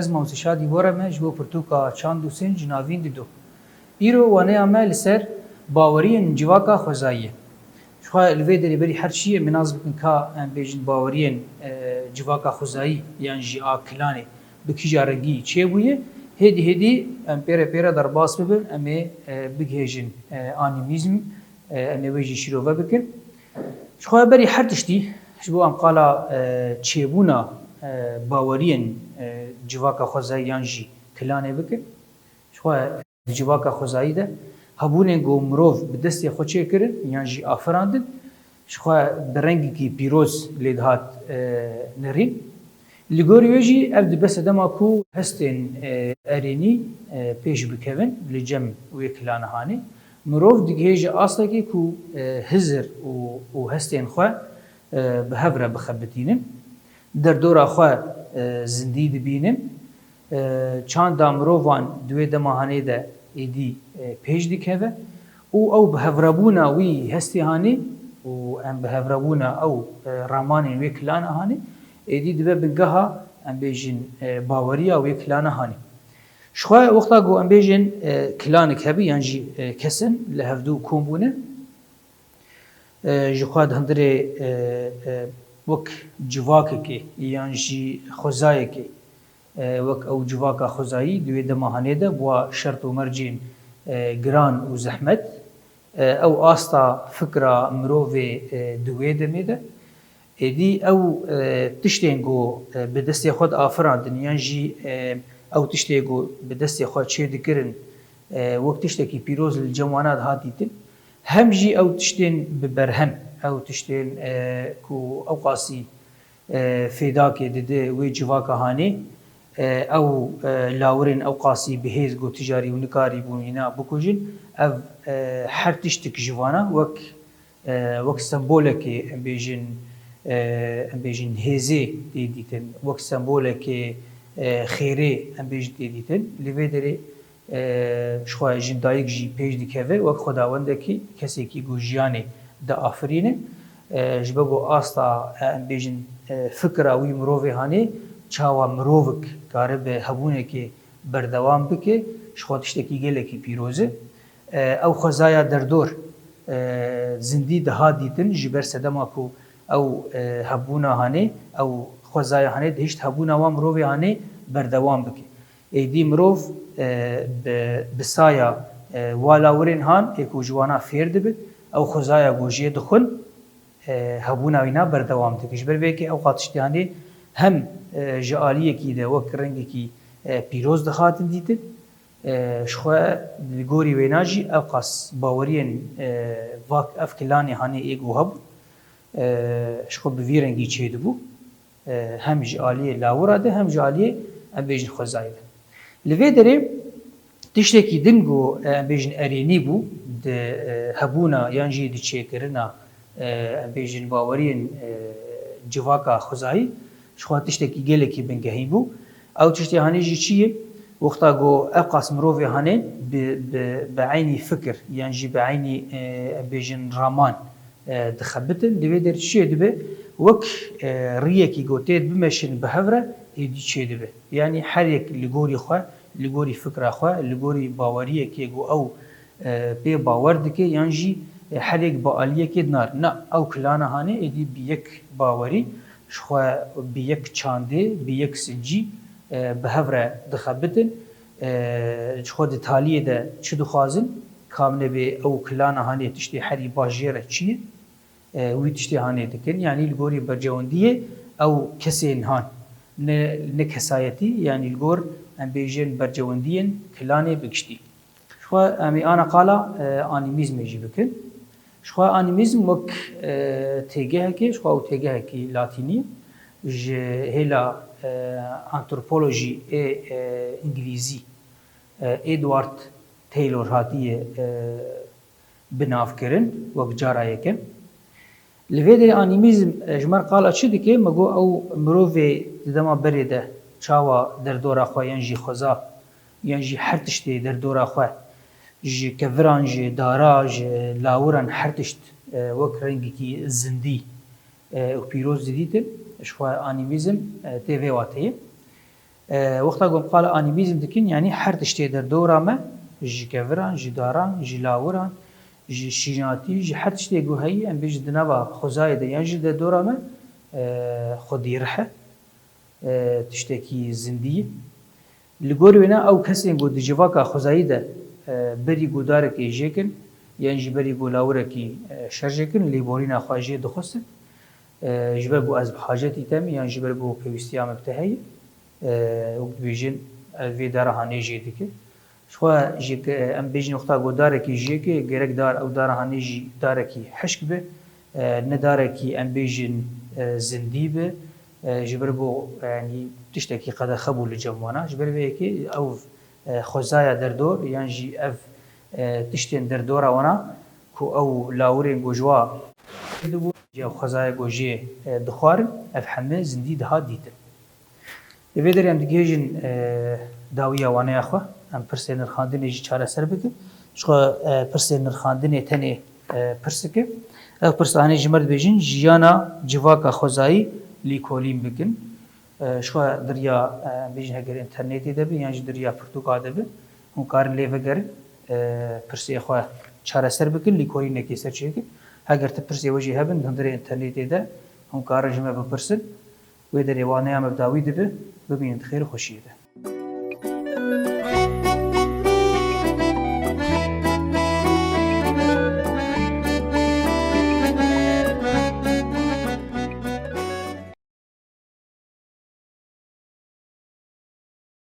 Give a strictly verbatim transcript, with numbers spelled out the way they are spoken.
Ez Mamoste Şadî Bora me ji bo pirtûka Çand û Sinc navîn dido. Îro waneya me li ser baweriyên civaka xwezayî ye. Jixwe li vê derê berî her çiyê em nas bikin ka em bêjin baweriyên, e, civaka xwezayî yan jî a kilanê bi kîja rengî çêbûye, hêdî hêdî em pê re pê re derbas bibin, em ê, e, bigihêjin, e, anîmîzm, e, em ê wê jî şîrove bikin. Jixwe berî her tiştî, ji bo em qala, e, çêbûna, e, baweriyên, e, civaka xwezayî yan jî kilanê bikin. Jixwe di civaka xwezayî de hebûnên ku mirov bi destê xwe çêkirin yan jî afirandin, jixwe bi rengekî pîroz lê dihat, e, nerîn. Li gorî wê jî ev dibe sedema ku hestên, e, erênî, e, pêş bikevin li cem wê kilana hanê. Mirov digihêje astekê ku, e, hizir û, û hestên xwe, e, bi hev re bixebitînin. Derdora xwe, e, zindî dibînin. E, çanda mirovan di wê dema hanê de êdî, e, pêş dikeve û ew bi hevrebûna wî hestê hanê û em bi hevrebûna ew, e, ramanên wê kilana hanê êdî dibe bingeha, em bêjin, e, baweriya wê kilana hanê. Jixwe wexta ku em bêjin, e, kilanek hebî yan jî, e, kesin li hevdû kom bûne, e, jixwe di hundirê, e, e, wek civakekê yan jî xwezayekê, e, wek ew civaka xwezayî di wê dema hanê de bi wa şert û mercên, e, giran û zehmet, e, ew asta fikra mirovê, e, di wê demê de, êdî ew, e, tiştên ku, e, bi destê xwe diafirandin yan jî, e, ew tiştê ku bi destê xwe çêdikirin, e, wek tiştekî pîroz li cem wana dihat dîtin, hem jî ew tiştên bi berhem, ew tiştên, e, ku ewqasî, e, fêdakê dide wê civaka hanê, e, ew, e, lawirên ewqasî bi hêz ku tu carî û nikarîbûn wîna bikujin, ev, e, her tiştik ji vana wek, e, wek sembolekê, em bêjin, e, em bêjin hêzê tê dîtin, wek sembolekê, e, xêrê, em bêjin tê dîtin. Li vê derê, e, jixwe jindayik jî pêş dikeve wek xwedawendekî, kesekî ku jiyanê diafirîne. E, ji ber ku asta, e, em bêjin, e, fikra wî mirovê hanê, çawa mirovik karibe hebûnekê berdewam bike, jixwe tiştekî gelekî pîroz e. E, ew xwezaya derdor, e, zindî dihat dîtin, ji ber sedema ku ew, e, hebûna hanê, ew xwezaya hanê dihişt hebûna wan mirovê hanê berdewam bike. Êdî mirov, e, bi, bi saya, e, wa lawirên han ê ku ji wana fêr dibin, ew xwezaya ku jê dixwin, e, hebûna wîna berdewam dike. Ji ber vê yekê ewqas tiştê hanê hem, e, ji aliyekî de wek rengekî, e, pîroz dihatin dîtin. E, jixwe li gorî wêna jî ewqas baweriyên, e, vak ev kilanê hanê ê ku hebûn, e, jixwe bi vî rengî çêdibû. E, hem ji aliyê lawira de hem ji aliyê, em bêjin, xwezayê de. Li vê derê tiştekî din ku, e, em bêjin erênî bû di, e, hebûna yan jî di çêkirina, e, em bêjin, baweriyên, e, civaka xwezayî, jixwe tiştekî gelekî bingehîn bû. Ew tiştê hanê jî çi ye? Wexta ku ewqas mirovê hanê bi, bi, bi eynî fikir yan jî bi eynî, e, em bêjin, raman, e, dixebitin, di vê derê çi çêdibe? Wek, e, riyekî ku tê bimeşin bi hev re, êdî çêdibe. Yanî her yek li gorî xwe, li gorî fikra xwe, li gorî baweriyekê ku ew, e, pê bawer dike, yan jî, e, her yek bi aliyekê dinare. Na, ew kilana hanê êdî bi yek bawerî, jixwe bi yek çandê, bi yek sincî, e, bi hev re dixebitin. E, jixwe di taliyê de çi dixwazin? Kam nebê ew kilana hanê tiştê herî baş jê re çi ye? E, wî tiştê hanê dikin. Yanî li gorî bercewendiyê ew kesên han. Ne, ne kesayetî, yanî li gor, em bêjin, bercewendiyên kilanê bi giştî. Jixwe em ê ana qala, e, anîmîzmê jî bikin. Jixwe anîmîzm wek, e, têgehekê, jixwe ew têgehekî latînî ji hêla, e, antropolojî ê, e, îngilîzî, e, Edward Taylor hatiye, e, bi nav kirin wek cara yekem. Li vê derê anîmîzm, e, ji me re qala çi dike? Me got ew mirovê di dema berê de çawa derdora xwe yan jî xweza yan jî her tiştê derdora xwe ji keviran, ji dara, ji lawiran her tişt, e, wek rengekî zindî, e, û pîroz didîtin. Jixwe anîmîzm, e, tê vê wateyê. E, wexta ku em qala anîmîzm dikin, yanî her tiştê derdora me, ji keviran, ji daran, ji lawiran, ji şînatî, ji her tiştê ku heyî, em bêjin di nava xwezayê de yan ji derdora me, e, xwedî rih e, e, tiştekî zindî ye. Li gor wêne ew kesên ku di civaka xwezayî de, e, berî ku darekê jêkin, yan jî berî ku lawirekî, e, şer jêkin, lêborîna xwe jê dixwestin. E, ji ber ku ez bi hacetî te me, yan ji ber ku pêwîstiya me bi te heye, e, wek dibêjin, ev vê dara hanê jê dike. Ji xwe jî ke em bêjin wexta ku darekî jêke, gerek dar, ew dara hanê jî darekî hişk be, e, ne darekî em bêjin, e, zindî be, e, ji ber ku, e, yanî tiştekî qedexe bû li cem wana. Ji ber vê yekê ew, e, xwezaya derdor yan jî ev, e, tiştên derdora wana ku ew lawirên ku ji wa dibû, ya xwezaya ku jê, e, dixwarin, ev heme zindî dihat dîtin. Li vê derê em digihêjin, e, dawiya waneya xwe. Em pirsên nirxandinê jî çareser bikin. Ji xwe, e, pirsên nirxandinê tenê, e, pirsik e. Ev pirs anê ji me re dibêjin, jiyana civaka xwezayî lîkolîn bikin. E, ji xwe di riya, e, em bêjin heger înternetê de be yan jî di riya pirtûka de be, hûn karin lê vegerin, e, pirsê xwe çareser bikin, lîkolînekê ser çêkin. Heger ti pirsê we jî hebin, di hundirê înternetê de hûn karin ji me bipirsin. Wê derê waneya me bi dawî dibe, bimînin di xêr û xweşiyê de.